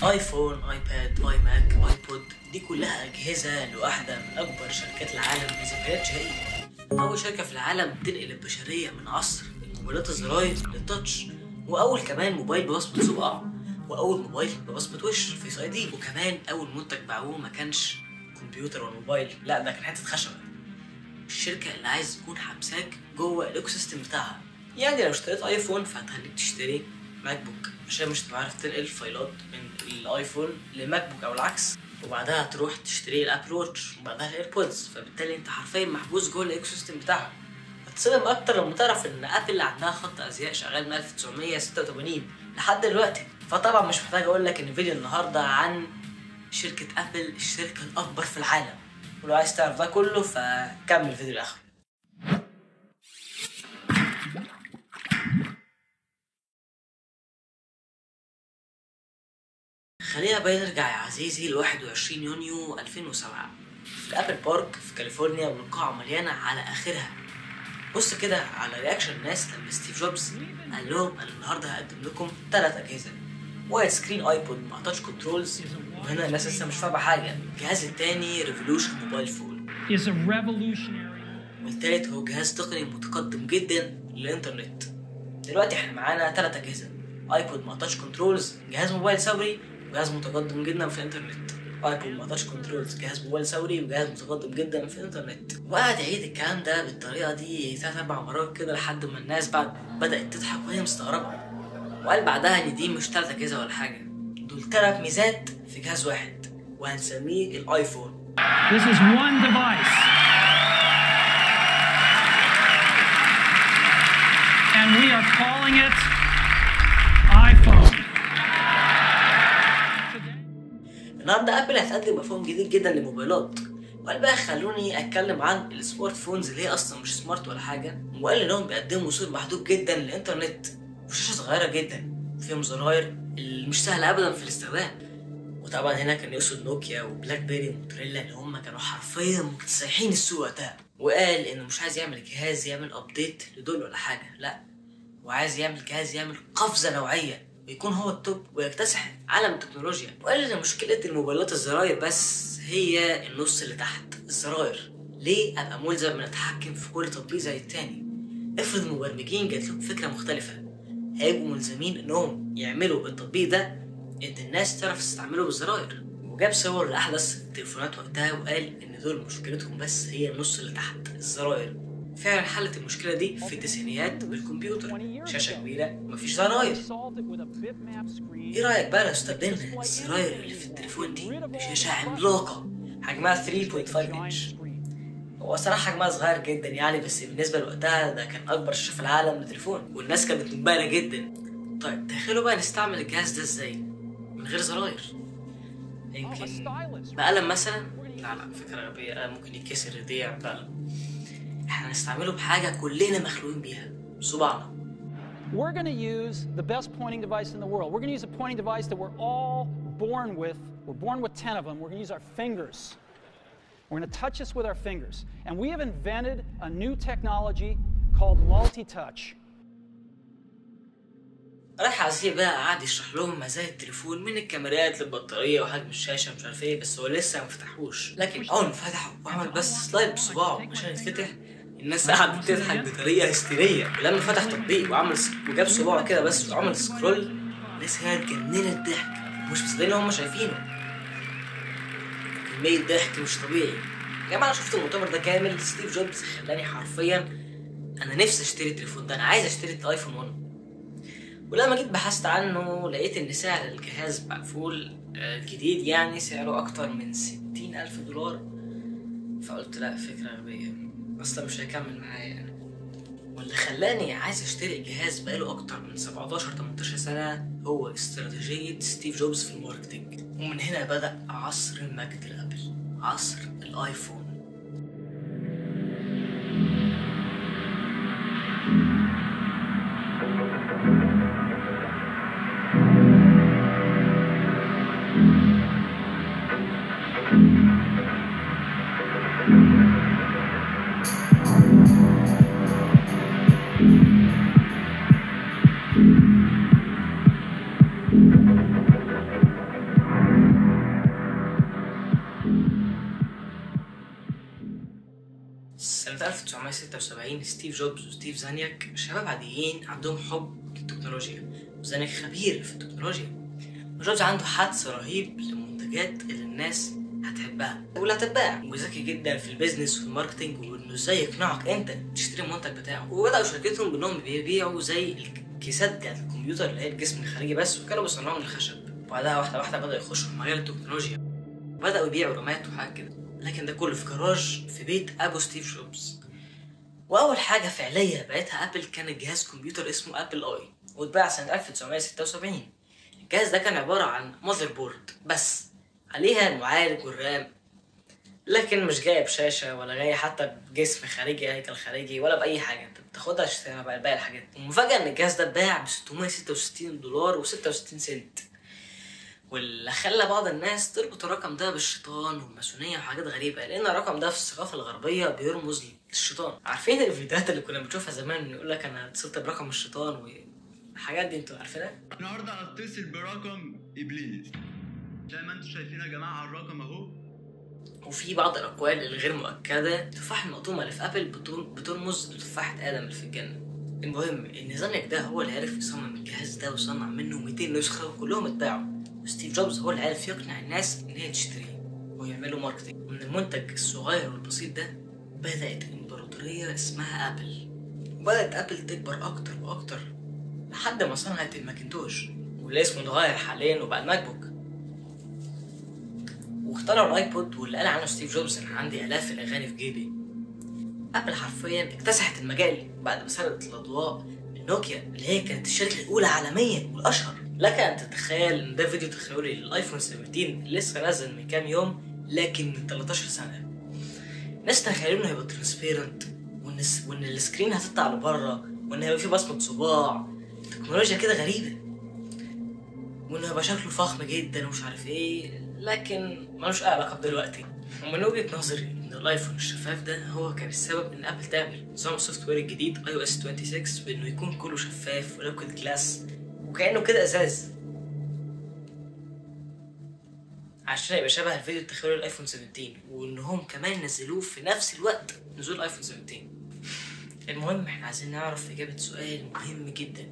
iPhone، iPad، iMac، iPod، دي كلها اجهزة لواحدة من اكبر شركات العالم اذا ما كانتش هي اول شركة في العالم تنقل البشرية من عصر الموبايلات الزراير لل touch، واول كمان موبايل ببصمه صباع، واول موبايل ببصمه وش Face ID، وكمان اول منتج باعوه ما كانش كمبيوتر ولا موبايل، لا ده كان حتة خشبه. الشركة اللي عايز تكون حبساك جوه ال ecosystem بتاعها، يعني لو اشتريت iPhone فهتخليك تشتري MacBook عشان مش هتبقى عارف تنقل فايلات من ال iPhone ل MacBook او العكس، وبعدها تروح تشتري ال Apple Watch وبعدها ال AirPods، فبالتالي انت حرفيا محبوس جوه ال ecosystem بتاعها. هتصدم اكتر لما تعرف ان Apple عندها خط ازياء شغال من 1986 لحد دلوقتي. فطبعا مش محتاج اقول لك ان فيديو النهارده عن شركة Apple، الشركة الاكبر في العالم، ولو عايز تعرف ده كله فكمل الفيديو لاخره. خلينا بقى نرجع يا عزيزي ل 21 يونيو 2007 في Apple Park في كاليفورنيا، والقاعة مليانة على آخرها. بص كده على reaction الناس لما ستيف جوبز قال لهم أنا النهارده هقدم لكم 3 أجهزة، wide screen iPod مع touch controls، وهنا الناس لسه مش فاهمة حاجة. الجهاز التاني revolution mobile phone، والتالت هو جهاز تقني متقدم جدا للإنترنت. دلوقتي احنا معانا 3 أجهزة، iPod مع touch controls، جهاز موبايل ثوري، جهاز متقدم جدا في الانترنت. iPod مع touch controls، جهاز موبايل ثوري، وجهاز متقدم جدا في الانترنت. وقعد يعيد الكلام ده بالطريقة دي 3 4 مرات كده لحد ما الناس بعد بدات تضحك وهي مستغربه. وقال بعدها ان دي مش 3 اجهزة ولا حاجة، دول 3 ميزات في جهاز واحد وهنسميه ال iPhone. This is one device. And we are calling it iPhone. النهارده Apple هتقدم مفهوم جديد جدا للموبايلات، وقال بقى خلوني اتكلم عن ال smartphones اللي هي اصلا مش smart ولا حاجة، وقال انهم بيقدموا وصول محدود جدا للانترنت وشاشه صغيرة جدا فيهم زراير اللي مش سهلة ابدا في الاستخدام. وطبعا هنا كان يقصد نوكيا وبلاك بيري وموتوريلا اللي هم كانوا حرفيا مكتسحين السوق وقتها. وقال انه مش عايز يعمل جهاز يعمل update لدول ولا حاجة، لا هو عايز يعمل جهاز يعمل قفزه نوعية ويكون هو ال top ويكتسح عالم التكنولوجيا. وقال ان مشكلة الموبايلات الزراير بس هي النص اللي تحت الزراير، ليه ابقى ملزم ان اتحكم في كل تطبيق زي التاني؟ افرض المبرمجين جات لهم فكرة مختلفة، هيبقوا ملزمين انهم يعملوا التطبيق ده ان الناس تعرف تستعمله بالزراير. وجاب صور لاحدث التليفونات وقتها وقال ان دول مشكلتهم بس هي النص اللي تحت الزراير. فعلا حلت المشكلة دي في التسعينيات بالكمبيوتر، شاشة كبيرة ومفيش زراير. ايه رأيك بقى لو استبدلنا الزراير اللي في التليفون دي بشاشة عملاقة حجمها 3.5 انش؟ هو صراحة حجمها صغير جدا يعني، بس بالنسبة لوقتها ده كان أكبر شاشة في العالم لتليفون، والناس كانت منبهرة جدا. طيب تخيلوا بقى نستعمل الجهاز ده ازاي من غير زراير؟ يمكن بقلم مثلا؟ لا لا فكرة غبية، ممكن يتكسر يضيع. لا احنا هنستعمله بحاجة كلنا مخلوقين بيها، صباعنا. We're going to use the best pointing device in the world. We're going to use a pointing device that we're all born with. We're born with 10 of them. We're going to use our fingers. We're going to touch this with our fingers. And we have invented a new technology called multi-touch. راح عزيزي بقى قعد يشرح لهم مزايا التليفون من الكاميرات للبطاريه وحجم الشاشة مش عارف ايه، بس هو لسه ما فتحوش. لكن اول ما فتحه وعمل بس slide بصباعه عشان يتفتح، الناس قعدت تضحك بطريقة هستيريه. ولما فتح تطبيق وعمل وجاب صباعه كده بس وعمل scroll، الناس هنا اتجننت ضحك، مش مصدقين اللي هم شايفينه. كمية ضحك مش طبيعي يا جماعة. انا شفت المؤتمر ده كامل، ستيف جوبز خلاني حرفيا انا نفسي اشتري التليفون ده، انا عايز اشتري ال iPhone 1. ولما جيت بحثت عنه لقيت ان سعر الجهاز مقفول الجديد يعني سعره اكتر من 60,000 دولار، فقلت لا فكرة غبية اصلا مش هيكمل معايا يعني. واللي خلاني عايز اشتري الجهاز بقاله اكتر من 17 18 سنة هو استراتيجية ستيف جوبز في ال marketing، ومن هنا بدأ عصر مجد ال Apple، عصر ال iPhone. سنة 1976 ستيف جوبز وستيف زانياك شباب عاديين عندهم حب للتكنولوجيا، وزانياك خبير في التكنولوجيا، وجوبز عنده حدس رهيب للمنتجات اللي الناس هتحبها واللي هتتباع، وذكي جدا في ال business وال marketing وانه ازاي يقنعك انت تشتري المنتج بتاعه. وبداوا شركتهم بانهم بيبيعوا زي الكيسات بتاعت الكمبيوتر اللي هي الجسم الخارجي بس، وكانوا بيصنعوه من الخشب. وبعدها واحدة واحدة بداوا يخشوا في مجال التكنولوجيا، وبداوا يبيعوا رامات وحاجات كده، لكن ده كله في جراج في بيت ابو ستيف جوبز. واول حاجة فعليه باعتها ابل كان جهاز كمبيوتر اسمه Apple I، واتباع سنة 1976. الجهاز ده كان عبارة عن motherboard بس عليها المعالج وال RAM، لكن مش جاية بشاشة ولا جاية حتى بجسم خارجي هيكل خارجي ولا باي حاجة، انت بتاخدها تشتريها بقى باقي الحاجات. المفاجاة ان الجهاز ده اتباع ب $666.66، واللي خلى بعض الناس تربط الرقم ده بالشيطان والماسونيه وحاجات غريبة، لان الرقم ده في الثقافة الغربية بيرمز للشيطان. عارفين الفيديوهات اللي كنا بنشوفها زمان يقول لك انا اتصلت برقم الشيطان والحاجات دي، انتوا عارفينها؟ النهارده هتصل برقم ابليس زي ما انتوا شايفين يا جماعة على الرقم اهو. وفي بعض الاقوال الغير مؤكدة تفاحة المقطومه اللي في ابل بترمز لتفاحه ادم اللي في الجنة. المهم ان زانياك ده هو اللي عرف يصمم الجهاز ده وصنع منه 200 نسخه وكلهم اتباعوا، وستيف جوبز هو اللي عرف يقنع الناس ان هي تشتريه ويعملوا marketing. ومن المنتج الصغير والبسيط ده بدات امبراطورية اسمها ابل، وبدات ابل تكبر اكتر واكتر لحد ما صنعت الماكنتوش واللي اسمه اتغير حاليا وبقى الماك بوك، واخترعوا الايبود واللي قال عنه ستيف جوبز انا عندي الاف الاغاني في جيبي. ابل حرفيا اكتسحت المجال بعد ما سرقت الاضواء من نوكيا اللي هي كانت الشركة الاولى عالميا والاشهر. لك ان تتخيل ان ده فيديو تخيلي للايفون 17 لسه نازل من كام يوم، لكن من 13 سنة. ناس تخيلوا انه هيبقى transparent وان ال screen هتطلع لبره وان هيبقى فيه بصمة صباع، تكنولوجيا كده غريبة، وانه هيبقى شكله فخم جدا ومش عارف ايه، لكن ملوش اي علاقة بدلوقتي. ومن وجهه نظري ان الايفون الشفاف ده هو كان السبب ان ابل تعمل نظام ال software الجديد iOS 26، وانه يكون كله شفاف و liquid glass وكانه كده ازاز، عشان يبقى شبه الفيديو التخيلي للايفون 17، وانهم كمان نزلوه في نفس الوقت نزول ايفون 17. المهم احنا عايزين نعرف اجابه سؤال مهم جدا،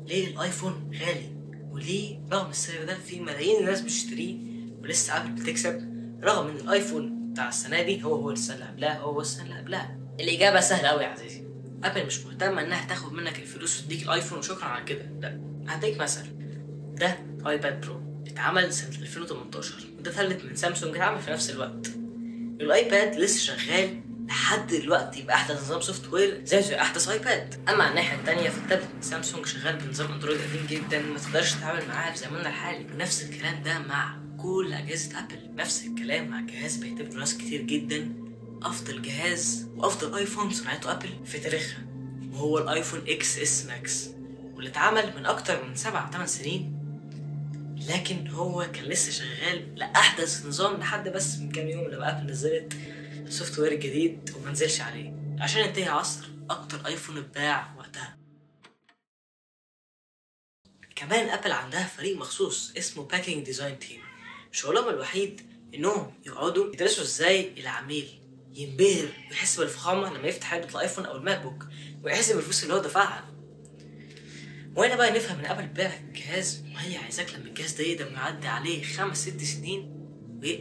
ليه الايفون غالي؟ وليه رغم السعر ده في ملايين الناس بتشتريه ولسه ابل بتكسب رغم ان الايفون بتاع السنة دي هو السنة اللي قبلها هو السنة اللي قبلها؟ الاجابة سهلة قوي يا عزيزي، ابل مش مهتمة انها تاخد منك الفلوس وتديك الايفون وشكرا على كده، لا. هديك مثل، ده ايباد برو اتعمل سنة 2018، وده تابلت من سامسونج اتعمل في نفس الوقت. الايباد لسه شغال لحد دلوقتي باحدث نظام software زي احدث ايباد. اما على الناحية الثانية فالتابلت من سامسونج شغال بنظام اندرويد قديم جدا ما تقدرش تتعامل معاه في زماننا الحالي. ونفس الكلام ده مع كل اجهزة ابل، نفس الكلام مع جهاز بيعتبره ناس كتير جدا افضل جهاز وافضل ايفون صنعته ابل في تاريخها، وهو الايفون XS Max، واللي اتعمل من اكتر من 7 8 سنين، لكن هو كان لسه شغال لاحدث نظام لحد بس من كام يوم لما ابل نزلت ال software الجديد وما نزلش عليه عشان ينتهي عصر اكتر ايفون اتباع وقتها. كمان ابل عندها فريق مخصوص اسمه packaging design team، شغلهم الوحيد انهم يقعدوا يدرسوا ازاي العميل ينبهر ويحس بالفخامه لما يفتح علبة الايفون او الماك بوك ويحس بالفلوس اللي هو دفعها. وهنا بقى نفهم ان ابل باعت الجهاز وهي عايزاك لما الجهاز ده يقدم ويعدي عليه 5 6 سنين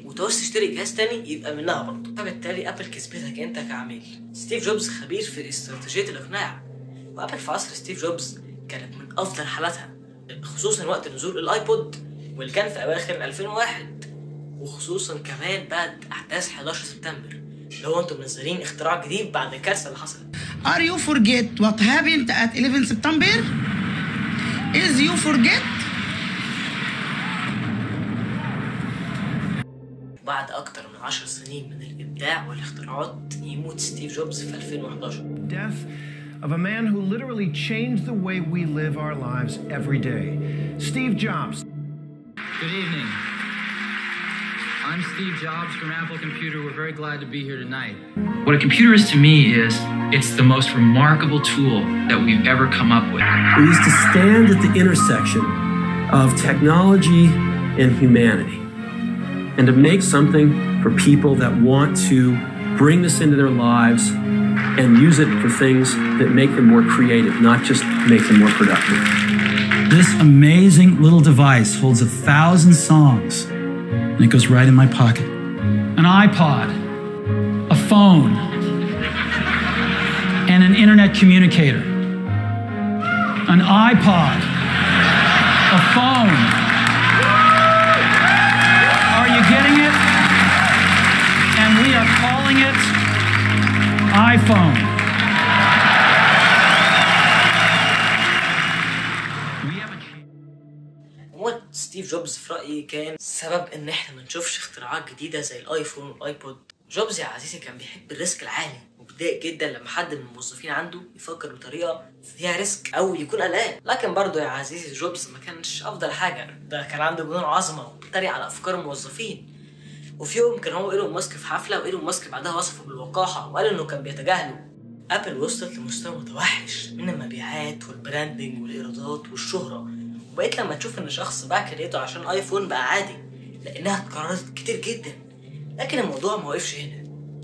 وتعوز تشتري جهاز تاني يبقى منها برضه، فبالتالي ابل كسبتك انت كعميل. ستيف جوبز خبير في استراتيجية الاقناع، وابل في عصر ستيف جوبز كانت من افضل حالاتها، خصوصا وقت نزول الايبود واللي كان في اواخر 2001، وخصوصا كمان بعد احداث 11 سبتمبر اللي هو انتم منزلين اختراع جديد بعد الكارثة اللي حصلت. Are you forget what happened at 11 September? Is you forget? بعد أكتر من 10 سنين من الإبداع والاختراعات يموت ستيف جوبز في 2011. Death of a man who literally changed the way we live our lives every day. Steve Jobs. Good evening. I'm Steve Jobs from Apple Computer. We're very glad to be here tonight. What a computer is to me is it's the most remarkable tool that we've ever come up with. We used to stand at the intersection of technology and humanity, and to make something for people that want to bring this into their lives. and use it for things that make them more creative, not just make them more productive. This amazing little device holds 1,000 songs, and it goes right in my pocket. An iPod, a phone, and an internet communicator. An iPod, a phone. Are you getting it? And we are calling it iPhone. We have a موت ستيف جوبز في رأيي كان سبب إن إحنا ما نشوفش اختراعات جديدة زي الآيفون والآيبود. جوبز يا عزيزي كان بيحب ال risk العالي، وبيتضايق جدا لما حد من الموظفين عنده يفكر بطريقة فيها risk أو يكون قلقان. لكن برضه يا عزيزي جوبز ما كانش أفضل حاجة، ده كان عنده جنون عظمة وبيتريق على أفكار الموظفين. وفي يوم كان هو ايلون ماسك في حفلة، وايلون ماسك بعدها وصفه بالوقاحة وقال إنه كان بيتجاهله. أبل وصلت لمستوى متوحش من المبيعات وال branding والإيرادات والشهرة، وبقيت لما تشوف إن شخص باع كليته عشان آيفون بقى عادي، لأنها اتكررت كتير جدا. لكن الموضوع ما وقفش هنا،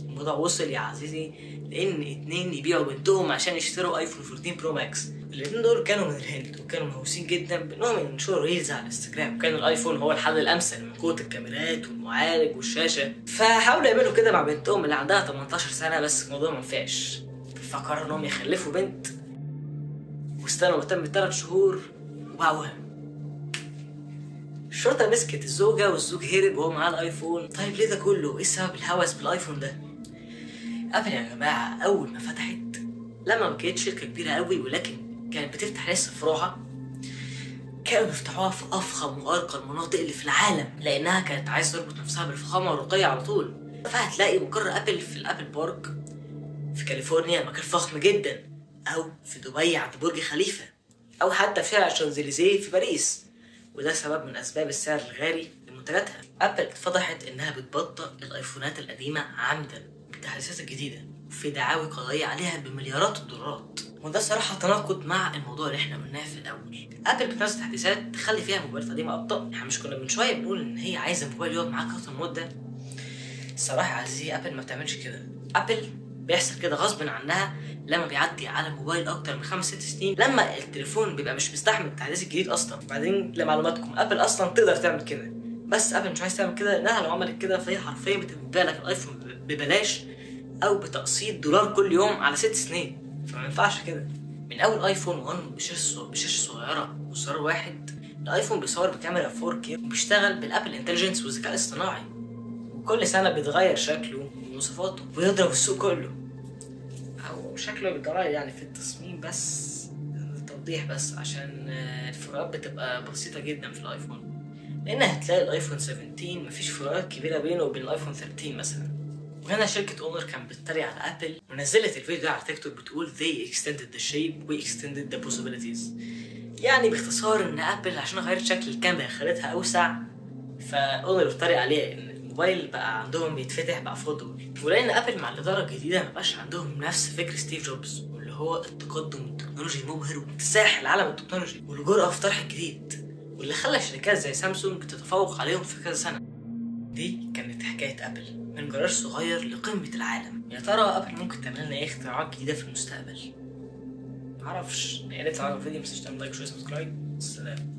الموضوع وصل يا عزيزي لأن 2 يبيعوا بنتهم عشان يشتروا آيفون 14 Pro Max. الاتنين دول كانوا من الهند، وكانوا مهووسين جدا بانهم ينشروا reels على الانستجرام، وكان الايفون هو الحل الامثل من قوة الكاميرات والمعالج والشاشه. فحاولوا يعملوا كده مع بنتهم اللي عندها 18 سنة، بس الموضوع ما نفعش، فقرروا انهم يخلفوا بنت، واستنوا تم 3 شهور وباعوها. الشرطة مسكت الزوجة والزوج هرب وهو معاه الايفون. طيب ليه ده كله؟ ايه سبب الهوس بالايفون ده؟ ابل يا جماعة اول ما فتحت، لما ما كانتش شركة كبيرة قوي ولكن كانت بتفتح لسه فروعها، كانوا بيفتحوها في افخم وارقى المناطق اللي في العالم، لانها كانت عايزه تربط نفسها بالفخامه والرقي على طول. فهتلاقي مقر ابل في ال Apple Park في كاليفورنيا، مكان فخم جدا، او في دبي عند برج خليفة، او حتى في شارع شانزليزيه في باريس. وده سبب من اسباب السعر الغالي لمنتجاتها. ابل اتفضحت انها بتبطئ الايفونات القديمة عمدا بالتحديثات الجديدة، وفي دعاوي قضائية عليها بمليارات الدولارات، وده صراحة تناقض مع الموضوع اللي احنا قلناه في الاول. ابل بتنزل تحديثات تخلي فيها موبايلات قديمة ابطا. احنا مش كنا من شوية بنقول ان هي عايزه موبايل يقعد معاك اطول مده؟ الصراحة يا عزيزي ابل ما بتعملش كده. ابل بيحصل كده غصب عنها لما بيعدي على الموبايل اكتر من 5 6 سنين، لما التليفون بيبقى مش مستحمل التحديث الجديد اصلا. وبعدين لمعلوماتكم ابل اصلا تقدر تعمل كده، بس ابل مش عايز تعمل كده، لانها لو عملت كده فهي حرفيا بتبيع لك الايفون ببلاش او بتقسيط دولار كل يوم على 6 سنين، فما ينفعش كده. من اول ايفون 1 بشاشة صغيرة وزرار واحد، الايفون بيصور بكاميرا 4K وبيشتغل بال Apple Intelligence والذكاء الاصطناعي، وكل سنة بيتغير شكله ومواصفاته ويضرب السوق كله، او شكله بيتغير يعني في التصميم بس، التوضيح بس عشان الفروقات بتبقى بسيطة جدا في الايفون، لان هتلاقي الايفون 17 مفيش فروقات كبيرة بينه وبين الايفون 13 مثلا. وهنا شركة اونر كانت بتتريق على ابل ونزلت الفيديو ده على تيك توك بتقول they extended the shape we extended the possibilities. يعني باختصار ان ابل عشان غيرت شكل الكاميرا خلتها اوسع، فاونر بتتريق عليه ان الموبايل بقى عندهم بيتفتح بقى foldable. ولان ابل مع الادارة الجديدة ما بقاش عندهم نفس فكر ستيف جوبز، واللي هو التقدم التكنولوجي المبهر واكتساح العالم التكنولوجي والجرأه في طرح الجديد، واللي خلى شركات زي سامسونج تتفوق عليهم في كذا سنة. دي كانت حكاية ابل من جراج صغير لقمة العالم. يا ترى ابل ممكن تعمل لنا ايه اختراعات جديدة في المستقبل؟ معرفش. يا ريت لو عجبك الفيديو متنساش تعمل like و share و subscribe. سلام.